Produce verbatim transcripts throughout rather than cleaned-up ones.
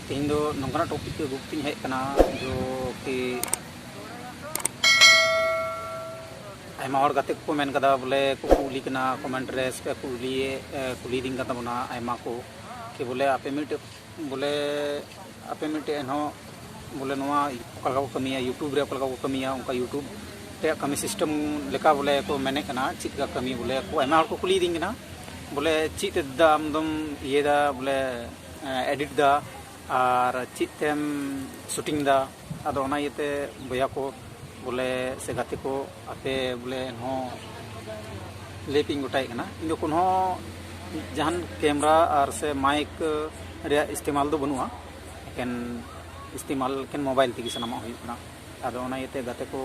ᱛᱮᱦᱮᱧ ᱫᱚ ᱱᱚᱝᱠᱟᱱᱟᱜ ᱴᱚᱯᱤᱠ ᱟᱹᱜᱩ ᱠᱟᱛᱮᱧ ᱦᱮᱡ ᱟᱠᱟᱱᱟ, ᱡᱚ ᱠᱤ ᱟᱭᱢᱟ ᱦᱚᱲ ᱜᱟᱛᱮ ᱠᱚᱠᱚ ᱢᱮᱱ ᱠᱟᱫᱟ, ᱵᱚᱞᱮ ᱠᱚ ᱠᱩᱞᱤ ᱠᱟᱱᱟ ᱠᱚᱢᱮᱱᱴ ᱨᱮ, ᱥᱮ ᱠᱩᱞᱤᱭᱮ ᱠᱩᱞᱤᱭᱮᱫᱤᱧ ᱠᱟᱱ ᱛᱟᱵᱚᱱᱟ ᱟᱭᱢᱟ ᱠᱚ, ᱠᱤ ᱵᱚᱞᱮ ᱟᱯᱮ ᱢᱤᱫᱴᱮᱡ ᱵᱚᱞᱮ ᱟᱯᱮ ᱢᱤᱫᱴᱮᱡ ᱮᱱᱦᱚᱸ ᱵᱚᱞᱮ ᱱᱚᱣᱟ ᱚᱠᱟ ᱞᱮᱠᱟ ᱠᱚ ᱠᱟᱹᱢᱤᱭᱟ, ᱭᱩᱴᱩᱵᱽ ᱨᱮ ᱚᱠᱟ ᱞᱮᱠᱟ ᱠᱚ ᱠᱟᱹᱢᱤᱭᱟ, ᱚᱱᱠᱟ ᱭᱩᱴᱩᱵᱽ ᱨᱮᱭᱟᱜ ᱠᱟᱹᱢᱤ ᱥᱤᱥᱴᱮᱢ ᱞᱮᱠᱟ ᱵᱚᱞᱮ ᱠᱚ ᱢᱮᱱᱮᱫ ᱠᱟᱱᱟ, ᱪᱮᱫ ᱞᱮᱠᱟ ᱠᱟᱹᱢᱤ ᱵᱚᱞᱮ ᱠᱚ ᱟᱭᱢᱟ ᱦᱚᱲ ᱠᱚ ᱠᱩᱞᱤᱭᱮᱫᱤᱧ ᱠᱟᱱᱟ, ᱵᱚᱞᱮ ᱪᱮᱫ ᱛᱮ ᱫᱟ ᱟᱢ ᱫᱚᱢ ᱤᱭᱟᱹᱭᱮᱫᱟ, ᱵᱚᱞᱮ ᱮᱰᱤᱴ ᱫᱟ ᱟᱨ ᱪᱮᱫ ᱛᱮᱢ ᱥᱩᱴᱤᱝ ᱫᱟ᱾ ᱟᱫᱚ ᱚᱱᱟ ᱤᱭᱟᱹᱛᱮ ᱵᱚᱭᱦᱟ ᱠᱚ ᱵᱚᱞᱮ ᱥᱮ ᱜᱟᱛᱮ ᱠᱚ ᱟᱯᱮ ᱵᱚᱞᱮ ᱮᱱᱦᱚᱸ ᱞᱟᱹᱭ ᱯᱮᱧ ᱜᱚᱴᱟᱭᱮᱫ ᱠᱟᱱᱟ, ᱤᱧ ᱫᱚ ᱠᱳᱱᱳ ᱡᱟᱦᱟᱱ ᱠᱮᱢᱨᱟ ᱟᱨ ᱥᱮ ᱢᱟᱭᱤᱠ ᱨᱮᱭᱟᱜ ᱤᱥᱛᱮᱢᱟᱞ ᱫᱚ ᱵᱟᱹᱱᱩᱜᱼᱟ, ᱮᱠᱮᱱ ᱤᱥᱛᱮᱢᱟᱞ ᱮᱠᱮᱱ ᱢᱳᱵᱟᱭᱤᱞ ᱛᱮᱜᱮ ᱥᱟᱱᱟᱢᱟᱜ ᱦᱩᱭᱩᱜ ᱠᱟᱱᱟ᱾ ᱟᱫᱚ ᱚᱱᱟ ᱤᱭᱟᱹᱛᱮ ᱜᱟᱛᱮ ᱠᱚ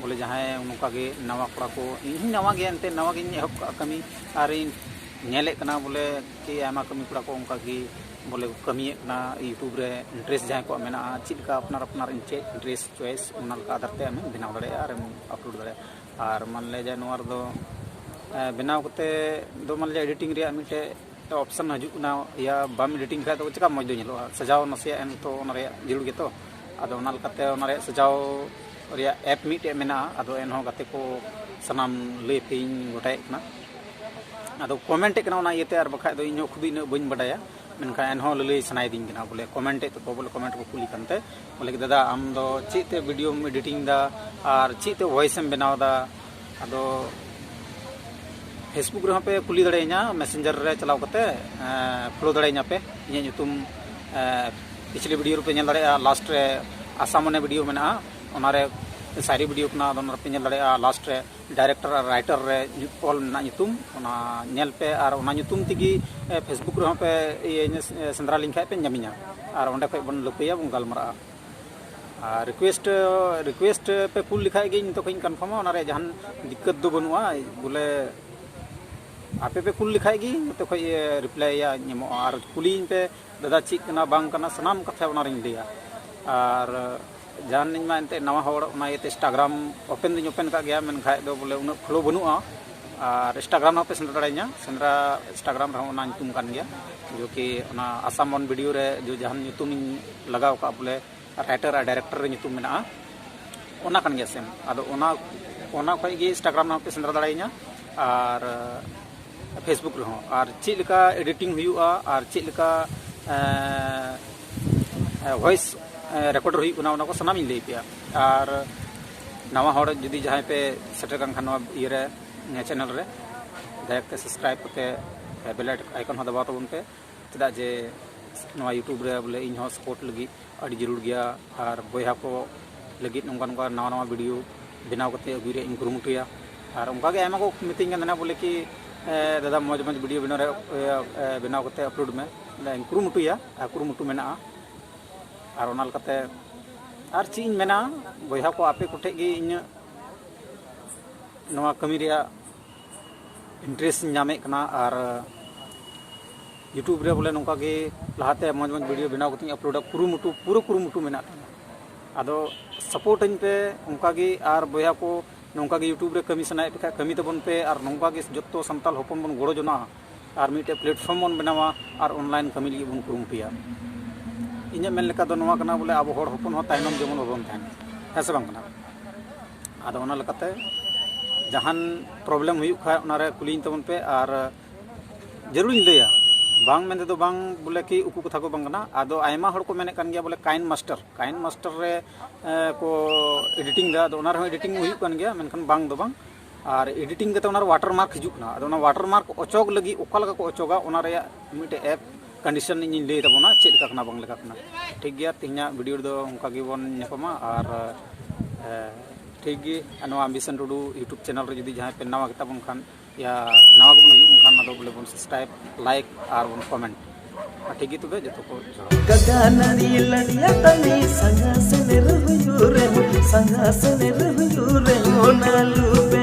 ᱵᱚᱞᱮ ᱡᱟᱦᱟᱸᱭ ᱱᱚᱝᱠᱟ ᱜᱮ ᱱᱟᱣᱟ ᱠᱚᱲᱟ ᱠᱚ, ᱤᱧ ᱦᱚᱸᱧ ᱱᱟᱣᱟ ᱜᱮᱭᱟ ᱮᱱᱛᱮᱫ, ᱱᱟᱣᱟ ᱜᱤᱧ ᱮᱦᱚᱵ ᱠᱟᱜᱼᱟ ᱠᱟᱹᱢᱤ, ᱟᱨᱤᱧ ᱧᱮᱞᱮᱫ ᱠᱟᱱᱟ ᱵᱚᱞᱮ ᱠᱤ ᱟᱭᱢᱟ ᱠᱟᱹᱢᱤ ᱠᱚᱲᱟ ᱠᱚ ᱚᱱᱠᱟ ᱜᱮ ᱵᱚᱞᱮ ᱠᱚ ᱠᱟᱹᱢᱤᱭᱮᱫ ᱠᱟᱱᱟ᱾ ᱭᱩᱴᱩᱵᱽ ᱨᱮ ᱤᱱᱴᱟᱨᱮᱥᱴ ᱡᱟᱦᱟᱸᱭ ᱠᱚᱣᱟᱜ ᱢᱮᱱᱟᱜᱼᱟ, ᱪᱮᱫ ᱞᱮᱠᱟ ᱟᱯᱱᱟᱨ ᱟᱯᱱᱟᱨ ᱪᱮᱫ ᱤᱱᱴᱟᱨᱮᱥᱴ ᱪᱚᱭᱮᱥ, ᱚᱱᱟ ᱞᱮᱠᱟ ᱟᱫᱷᱟᱨ ᱛᱮ ᱟᱢᱮᱢ ᱵᱮᱱᱟᱣ ᱫᱟᱲᱮᱭᱟᱜᱼᱟ ᱟᱨᱮᱢ ᱟᱯᱞᱳᱰ ᱫᱟᱲᱮᱭᱟᱜᱼᱟ᱾ ᱟᱨ ᱢᱟᱱ ᱞᱮ ᱡᱮ ᱱᱚᱣᱟ ᱨᱮᱫᱚ ᱮ, ᱵᱮᱱᱟᱣ ᱠᱟᱛᱮ ᱫᱚ ᱢᱟᱱ ᱞᱮ ᱮᱰᱤᱴᱤᱝ ᱨᱮᱭᱟᱜ ᱢᱤᱫᱴᱮᱡ ᱚᱯᱥᱮᱱ ᱦᱤᱡᱩᱜ ᱠᱟᱱᱟ, ᱤᱭᱟ ᱵᱟᱢ ᱮᱰᱤᱴᱤᱝ ᱠᱷᱟᱡ ᱫᱚ ᱪᱮᱠᱟ ᱢᱚᱡᱽ ᱫᱚ ᱧᱮᱞᱚᱜᱼᱟ? ᱥᱟᱡᱟᱣ ᱱᱟᱥᱮᱭᱟᱜ ᱮᱢ ᱛᱚ ᱚᱱᱟ ᱨᱮᱭᱟᱜ ᱡᱟᱹᱨᱩᱲ ᱜᱮᱛᱚ᱾ ᱟᱫᱚ ᱚᱱᱟ ᱞᱮᱠᱟᱛᱮ ᱚᱱᱟ ᱨᱮᱭᱟᱜ ᱥᱟᱡᱟᱣ ᱨᱮᱭᱟᱜ ᱮᱯ ᱢᱤᱫᱴᱮᱡ ᱢᱮᱱᱟᱜᱼᱟ᱾ ᱟᱫᱚ ᱮᱱᱦᱚᱸ ᱜᱟᱛᱮ ᱠᱚ ᱥᱟᱱᱟᱢ ᱞᱟᱹᱭ ᱯᱮᱧ ᱜᱚᱴᱟᱭᱮᱫ ᱠᱟᱱᱟ᱾ ᱟᱫᱚ ᱠᱚᱢᱮᱱᱴᱮᱫ ᱠᱟᱱᱟ ᱚᱱᱟ ᱤᱭᱟᱹᱛᱮ, ᱟᱨ ᱵᱟᱠᱷᱟᱡ ᱫᱚ ᱤᱧᱦᱚᱸ ᱠᱷᱩᱫ ᱤᱱᱟᱹᱜ ᱵᱟᱹᱧ ᱵᱟᱰᱟᱭᱟ, ᱢᱮᱱᱠᱷᱟᱱ ᱮᱱᱦᱚᱸ ᱞᱟᱹᱞᱟᱹᱭ ᱥᱟᱱᱟᱭᱮᱫᱤᱧ ᱠᱟᱱᱟ ᱵᱚᱞᱮ ᱠᱚᱢᱮᱱᱴᱮᱫ ᱛᱟᱠᱚ, ᱵᱚᱞᱮ ᱠᱚᱢᱮᱱᱴ ᱠᱚ ᱠᱩᱞᱤ ᱠᱟᱱᱛᱮ ᱵᱚᱞᱮ, ᱫᱟᱫᱟ ᱟᱢ ᱫᱚ ᱪᱮᱫ ᱛᱮ ᱵᱷᱤᱰᱤᱭᱳᱢ ᱮᱰᱤᱴᱤᱝ ᱫᱟ ᱟᱨ ᱪᱮᱫ ᱛᱮ ᱵᱷᱚᱭᱮᱥ ᱮᱢ ᱵᱮᱱᱟᱣ ᱫᱟ? ᱟᱫᱚ ᱯᱷᱮᱥᱵᱩᱠ ᱨᱮᱦᱚᱸ ᱯᱮ ᱠᱩᱞᱤ ᱫᱟᱲᱮᱭᱟᱹᱧᱟ, ᱢᱮᱥᱮᱧᱡᱟᱨ ᱨᱮ ᱪᱟᱞᱟᱣ ᱠᱟᱛᱮ ᱯᱷᱚᱞᱳ ᱫᱟᱲᱮᱭᱟᱹᱧᱟ ᱯᱮ᱾ ᱤᱧᱟᱹᱜ ᱧᱩᱛᱩᱢ ᱯᱤᱪᱷᱞᱤ ᱵᱷᱤᱰᱤᱭᱳ ᱨᱮᱯᱮ ᱧᱮᱞ ᱫᱟᱲᱮᱭᱟᱜᱼᱟ, ᱞᱟᱥᱴ ᱨᱮ ᱟᱥᱟ ᱢᱚᱱᱮ ᱵᱷᱤᱰᱤᱭᱳ ᱢᱮᱱᱟᱜᱼᱟ, ᱚᱱᱟᱨᱮ ᱥᱟᱭᱨᱤ ᱵᱷᱤᱰᱤᱭᱳ ᱠᱟᱱᱟ, ᱟᱫᱚ ᱚᱱᱟ ᱨᱮᱯᱮ ᱧᱮᱞ ᱫᱟᱲᱮᱭᱟᱜᱼᱟ ᱞᱟᱥᱴ ᱨᱮ ᱰᱟᱭᱨᱮᱠᱴᱚᱨ ᱟᱨ ᱨᱟᱭᱴᱟᱨ ᱨᱮ ᱚᱞ ᱢᱮᱱᱟᱜ ᱧᱩᱛᱩᱢ, ᱚᱱᱟ ᱧᱮᱞ ᱯᱮ᱾ ᱟᱨ ᱚᱱᱟ ᱧᱩᱛᱩᱢ ᱛᱮᱜᱮ ᱯᱷᱮᱥᱵᱩᱠ ᱨᱮᱦᱚᱸ ᱯᱮ ᱤᱭᱟᱹ ᱥᱮᱸᱫᱽᱨᱟ ᱞᱤᱧ ᱠᱷᱟᱡ ᱯᱮ ᱧᱟᱢᱤᱧᱟ, ᱟᱨ ᱚᱸᱰᱮ ᱠᱷᱚᱡ ᱵᱚᱱ ᱞᱟᱹᱯᱟᱹᱭᱟ, ᱵᱚᱱ ᱜᱟᱞᱢᱟᱨᱟᱜᱼᱟ᱾ ᱟᱨ ᱨᱤᱠᱩᱭᱮᱥᱴ ᱨᱤᱠᱩᱭᱮᱥᱴ ᱯᱮ ᱠᱩᱞ ᱞᱮᱠᱷᱟᱡ ᱜᱮ ᱤᱧ ᱱᱤᱛᱚᱜ ᱠᱷᱚᱡ ᱤᱧ ᱠᱚᱱᱯᱷᱟᱨᱢᱟ, ᱚᱱᱟ ᱨᱮᱭᱟᱜ ᱡᱟᱦᱟᱱ ᱫᱤᱠᱠᱟᱹᱛ ᱫᱚ ᱵᱟᱹᱱᱩᱜᱼᱟ᱾ ᱵᱚᱞᱮ ᱟᱯᱮ ᱯᱮ ᱠᱩᱞ ᱞᱮᱠᱷᱟᱡ ᱜᱮ ᱱᱚᱛᱮ ᱠᱷᱚᱡ ᱨᱤᱯᱞᱟᱭ ᱧᱟᱢᱚᱜᱼᱟ᱾ ᱟᱨ ᱠᱩᱞᱤᱭᱤᱧ ᱯᱮ, ᱫᱟᱫᱟ ᱪᱮᱫ ᱠᱟᱱᱟ ᱵᱟᱝ ᱠᱟᱱᱟ, ᱥᱟᱱᱟᱢ ᱠᱟᱛᱷᱟ ᱚᱱᱟ ᱨᱤᱧ ᱞᱟᱹᱭᱟ᱾ ᱟᱨ ᱡᱟᱦᱟᱱ ᱤᱧ ᱢᱟ ᱮᱱᱛᱮᱫ ᱱᱟᱣᱟ ᱦᱚᱲ, ᱚᱱᱟ ᱤᱭᱟᱹᱛᱮ ᱤᱱᱥᱴᱟᱜᱨᱟᱢ ᱳᱯᱮᱱ ᱫᱚᱧ ᱳᱯᱮᱱ ᱠᱟᱜ ᱜᱮᱭᱟ, ᱢᱮᱱᱠᱷᱟᱡ ᱫᱚ ᱵᱚᱞᱮ ᱩᱱᱟᱹᱜ ᱯᱷᱚᱞᱳ ᱵᱟᱹᱱᱩᱜᱼᱟ᱾ ᱟᱨ ᱤᱱᱥᱴᱟᱜᱨᱟᱢ ᱨᱮᱦᱚᱸ ᱯᱮ ᱥᱮᱸᱫᱽᱨᱟ ᱫᱟᱲᱮᱭᱟᱹᱧᱟ᱾ ᱥᱮᱸᱫᱽᱨᱟ ᱤᱱᱥᱴᱟᱜᱨᱟᱢ ᱨᱮᱦᱚᱸ ᱚᱱᱟ ᱧᱩᱛᱩᱢ ᱠᱟᱱ ᱜᱮᱭᱟ, ᱡᱚ ᱠᱤ ᱚᱱᱟ ᱟᱥᱟᱢ ᱚᱱ ᱵᱷᱤᱰᱤᱭᱳ ᱨᱮ ᱡᱚ ᱡᱟᱦᱟᱱ ᱧᱩᱛᱩᱢᱤᱧ ᱞᱟᱜᱟᱣ ᱠᱟᱜᱼᱟ, ᱵᱚᱞᱮ ᱨᱟᱭᱴᱟᱨ ᱟᱨ ᱰᱟᱭᱨᱮᱠᱴᱚᱨ ᱨᱮ ᱧᱩᱛᱩᱢ ᱢᱮᱱᱟᱜᱼᱟ, ᱚᱱᱟ ᱠᱟᱱ ᱜᱮᱭᱟ ᱥᱮᱢ᱾ ᱟᱫᱚ ᱚᱱᱟ ᱚᱱᱟ ᱠᱷᱚᱡ ᱜᱮ ᱤᱱᱥᱴᱟᱜᱨᱟᱢ ᱨᱮᱦᱚᱸ ᱯᱮ ᱥᱮᱸᱫᱽᱨᱟ ᱫᱟᱲᱮᱭᱟᱹᱧᱟ᱾ ᱟᱨ ᱯᱷᱮᱥᱵᱩᱠ ᱨᱮᱦᱚᱸ᱾ ᱟᱨ ᱪᱮᱫ ᱞᱮᱠᱟ ᱮᱰᱤᱴᱤᱝ ᱦᱩᱭᱩᱜᱼᱟ ᱟᱨ ᱪᱮᱫ ᱞᱮᱠᱟ ᱮᱸ, ᱮᱸ, ᱵᱷᱚᱭᱮᱥ, ᱮᱸ, ᱨᱮᱠᱚᱨᱰ ᱦᱩᱭᱩᱜ ᱠᱟᱱᱟ, ᱚᱱᱟ ᱠᱚ ᱥᱟᱱᱟᱢᱤᱧ ᱞᱟᱹᱭ ᱯᱮᱭᱟ᱾ ᱟᱨ ᱱᱟᱣᱟ ᱦᱚᱲ ᱡᱩᱫᱤ ᱡᱟᱦᱟᱸᱭ ᱯᱮ ᱥᱮᱴᱮᱨ ᱠᱟᱱ ᱠᱷᱟᱱ ᱱᱚᱣᱟ ᱤᱭᱟᱹᱨᱮ, ᱮᱸ, ᱪᱮᱱᱮᱞ ᱨᱮ, ᱫᱟᱭᱟ ᱠᱟᱛᱮ ᱥᱟᱵᱥᱠᱨᱟᱭᱤᱵ ᱠᱟᱛᱮ, ᱮᱸ, ᱵᱮᱞ ᱟᱭᱠᱚᱱ ᱦᱚᱸ ᱫᱟᱵᱟᱣ ᱛᱟᱵᱚᱱ ᱯᱮ᱾ ᱪᱮᱫᱟᱜ ᱡᱮ ᱱᱚᱣᱟ ᱭᱩᱴᱩᱵᱽ ᱨᱮ ᱵᱚᱞᱮ ᱤᱧ ᱦᱚᱸ ᱥᱟᱯᱳᱨᱴ ᱞᱟᱹᱜᱤᱫ ᱟᱹᱰᱤ ᱡᱟᱹᱨᱩᱲ ᱜᱮᱭᱟ, ᱟᱨ ᱵᱚᱭᱦᱟ ᱠᱚ ᱞᱟᱹᱜᱤᱫ ᱱᱚᱝᱠᱟ ᱱᱚᱝᱠᱟ ᱱᱟᱣᱟ ᱱᱟᱣᱟ ᱵᱷᱤᱰᱤᱭᱳ ᱵᱮᱱᱟᱣ ᱠᱟᱛᱮ ᱟᱹᱜᱩᱭ ᱨᱮᱭᱟᱜ ᱤᱧ ᱠᱩᱨᱩᱢᱩᱴᱩᱭᱟ᱾ ᱟᱨ ᱚᱱᱠᱟ ᱜᱮ ᱟᱭᱢᱟ ᱠᱚ ᱢᱤᱛᱟᱹᱧ ᱠᱟᱱ ᱛᱟᱦᱮᱱᱟ ᱵᱚᱞᱮ ᱠᱤ, ᱮ, ᱫᱟᱫᱟ, ᱢᱚᱡᱽ ᱢᱚᱡᱽ ᱵᱷᱤᱰᱤᱭᱳ ᱵᱮᱱᱟᱣ ᱨᱮ, ᱮ, ᱮ, ᱵᱮᱱᱟᱣ ᱠᱟᱛᱮ ᱟᱯᱞᱳᱰ ᱢᱮ᱾ ᱚᱱᱟᱧ ᱠᱩᱨᱩᱢᱩᱴᱩᱭᱟ, ᱟᱨ ᱠᱩᱨᱩᱢᱩᱴᱩ ᱢᱮᱱᱟᱜᱼᱟ᱾ ᱟᱨ ᱚᱱᱟ ᱞᱮᱠᱟᱛᱮ ᱟᱨ ᱪᱮᱫ ᱤᱧ ᱢᱮᱱᱟ, ᱵᱚᱭᱦᱟ ᱠᱚ, ᱟᱯᱮ ᱠᱚᱴᱷᱮᱡ ᱜᱮ ᱤᱧᱟᱹᱜ ᱱᱚᱣᱟ ᱠᱟᱹᱢᱤ ᱨᱮᱭᱟᱜ ᱤᱱᱴᱟᱨᱮᱥᱴ ᱤᱧ ᱧᱟᱢᱮᱫ ᱠᱟᱱᱟ᱾ ᱟᱨ ᱭᱩᱴᱩᱵᱽ ᱨᱮ ᱵᱚᱞᱮ ᱱᱚᱝᱠᱟ ᱜᱮ ᱞᱟᱦᱟᱛᱮ ᱢᱚᱡᱽ ᱢᱚᱡᱽ ᱵᱷᱤᱰᱤᱭᱳ ᱵᱮᱱᱟᱣ ᱠᱟᱛᱮᱧ ᱟᱯᱞᱳᱰᱟ, ᱠᱩᱨᱩᱢᱩᱴᱩ, ᱯᱩᱨᱟᱹ ᱠᱩᱨᱩᱢᱩᱴᱩ ᱢᱮᱱᱟᱜ ᱛᱤᱧᱟ᱾ ᱟᱫᱚ ᱥᱟᱯᱳᱨᱴ ᱟᱹᱧ ᱯᱮ ᱚᱱᱠᱟ ᱜᱮ᱾ ᱟᱨ ᱵᱚᱭᱦᱟ ᱠᱚ, ᱱᱚᱝᱠᱟ ᱜᱮ ᱭᱩᱴᱩᱵᱽ ᱨᱮ ᱠᱟᱹᱢᱤ ᱥᱟᱱᱟᱭᱮᱫ ᱯᱮ ᱠᱷᱟᱡ ᱠᱟᱹᱢᱤ ᱛᱟᱵᱚᱱ ᱯᱮ, ᱟᱨ ᱱᱚᱝᱠᱟ ᱜᱮ ᱡᱚᱛᱚ ᱥᱟᱱᱛᱟᱲ ᱦᱚᱯᱚᱱ ᱵᱚᱱ ᱜᱚᱲᱚ ᱡᱚᱱᱟᱜᱼᱟ, ᱟᱨ ᱢᱤᱫᱴᱮᱡ ᱯᱞᱮᱴᱯᱷᱚᱨᱢ ᱵᱚᱱ ᱵᱮᱱᱟᱣᱟ, ᱟᱨ ᱚᱱᱞᱟᱭᱤᱱ ᱠᱟᱹᱢᱤ ᱞᱟᱹᱜᱤᱫ ᱵᱚᱱ ᱠᱩᱨᱩᱢᱩᱴᱩᱭᱟ᱾ ᱤᱧᱟᱹᱜ ᱢᱮᱱ ᱞᱮᱠᱟ ᱫᱚ ᱱᱚᱣᱟ ᱠᱟᱱᱟ ᱵᱚᱞᱮ, ᱟᱵᱚ ᱦᱚᱲ ᱦᱚᱯᱚᱱ ᱦᱚᱸ ᱛᱟᱭᱱᱚᱢ ᱡᱮᱢᱚᱱ ᱵᱟᱵᱚᱱ ᱛᱟᱦᱮᱱ, ᱦᱮᱸ ᱥᱮ ᱵᱟᱝ ᱠᱟᱱᱟ? ᱟᱫᱚ ᱚᱱᱟ ᱞᱮᱠᱟᱛᱮ ᱡᱟᱦᱟᱱ ᱯᱨᱚᱵᱞᱮᱢ ᱦᱩᱭᱩᱜ ᱠᱷᱟᱡ ᱚᱱᱟᱨᱮ ᱠᱩᱞᱤᱧ ᱛᱟᱵᱚᱱ ᱯᱮ᱾ ᱟᱨ ᱡᱟᱹᱨᱩᱲᱤᱧ ᱞᱟᱹᱭᱟ, ᱵᱟᱝ ᱢᱮᱱᱛᱮ ᱫᱚ ᱵᱟᱝ ᱵᱚᱞᱮ ᱠᱤ ᱩᱠᱩ ᱠᱟᱛᱷᱟ ᱠᱚ ᱵᱟᱝ ᱠᱟᱱᱟ᱾ ᱟᱫᱚ ᱟᱭᱢᱟ ᱦᱚᱲ ᱠᱚ ᱢᱮᱱᱮᱫ ᱠᱟᱱ ᱜᱮᱭᱟ ᱵᱚᱞᱮ ᱠᱟᱭᱤᱱ ᱢᱟᱥᱴᱟᱨ, ᱠᱟᱭᱤᱱ ᱢᱟᱥᱴᱟᱨ ᱨᱮ, ᱮ, ᱠᱚ ᱮᱰᱤᱴᱤᱝ ᱫᱟ᱾ ᱟᱫᱚ ᱚᱱᱟ ᱨᱮᱦᱚᱸ ᱮᱰᱤᱴᱤᱝ ᱦᱩᱭᱩᱜ ᱠᱟᱱ ᱜᱮᱭᱟ, ᱢᱮᱱᱠᱷᱟᱱ ᱵᱟᱝ ᱫᱚ ᱵᱟᱝ᱾ ᱟᱨ ᱮᱰᱤᱴᱤᱝ ᱠᱟᱛᱮ ᱚᱱᱟ ᱨᱮ ᱣᱟᱴᱟᱨ ᱢᱟᱨᱠ ᱦᱤᱡᱩᱜ ᱠᱟᱱᱟ᱾ ᱟᱫᱚ ᱚᱱᱟ ᱣᱟᱴᱟᱨ ᱢᱟᱨᱠ ᱚᱪᱚᱜ ᱞᱟᱹᱜᱤᱫ ᱚᱠᱟ ᱞᱮᱠᱟ ᱠᱚ ᱚᱪᱚᱜᱟ, ᱚᱱᱟ ᱨᱮᱭᱟᱜ ᱢᱤᱫᱴᱮᱡ ᱮᱯ ᱠᱚᱱᱰᱤᱥᱚᱱ ᱤᱧᱤᱧ ᱞᱟᱹᱭ ᱛᱟᱵᱚᱱᱟ, ᱪᱮᱫ ᱞᱮᱠᱟ ᱠᱟᱱᱟ ᱵᱟᱝ ᱞᱮᱠᱟ ᱠᱟᱱᱟ᱾ ᱴᱷᱤᱠ ᱜᱮᱭᱟ, ᱛᱮᱦᱮᱧᱟᱜ ᱵᱷᱤᱰᱤᱭᱳ ᱨᱮᱫᱚ ᱚᱱᱠᱟ ᱜᱮᱵᱚᱱ ᱧᱟᱯᱟᱢᱟ᱾ ᱟᱨ, ᱮ, ᱴᱷᱤᱠ ᱜᱮ, ᱱᱚᱣᱟ ᱟᱢᱵᱤᱥᱚᱱ ᱴᱩᱰᱩ ᱭᱩᱴᱩᱵᱽ ᱪᱮᱱᱮᱞ ᱨᱮ ᱡᱩᱫᱤ ᱡᱟᱦᱟᱸᱭ ᱯᱮ ᱱᱟᱣᱟ ᱜᱮᱛᱟ ᱵᱚᱱ ᱠᱷᱟᱱ, ᱭᱟ ᱱᱟᱣᱟ ᱜᱮᱵᱚᱱ ᱦᱤᱡᱩᱜ ᱠᱟᱱ ᱠᱷᱟᱱ, ᱟᱫᱚ ᱵᱚᱞᱮ ᱵᱚᱱ ᱥᱟᱵᱥᱠᱨᱟᱭᱤᱵᱽ, ᱞᱟᱭᱤᱠ ᱟᱨ ᱵᱚᱱ ᱠᱚᱢᱮᱱᱴ᱾ ᱟᱨ ᱴᱷᱤᱠ ᱜᱮ, ᱛᱚᱵᱮ ᱡᱚᱛᱚ ᱠᱚ ᱡᱚᱦᱟᱨ᱾ ᱠᱟᱴᱟ ᱱᱟᱹᱲᱤ ᱞᱟᱹᱲᱤᱭᱟ ᱛᱟᱹᱱᱤ, ᱥᱟᱸᱜᱷᱟ ᱥᱮᱱᱮᱨ ᱦᱩᱭᱩᱜ ᱨᱮᱦᱚᱸ, ᱥᱟᱸᱜᱷᱟ ᱥᱮᱱᱮᱨ ᱦᱩᱭᱩᱜ ᱨᱮᱦᱚᱸ, ᱱᱟᱞᱩ ᱯᱮ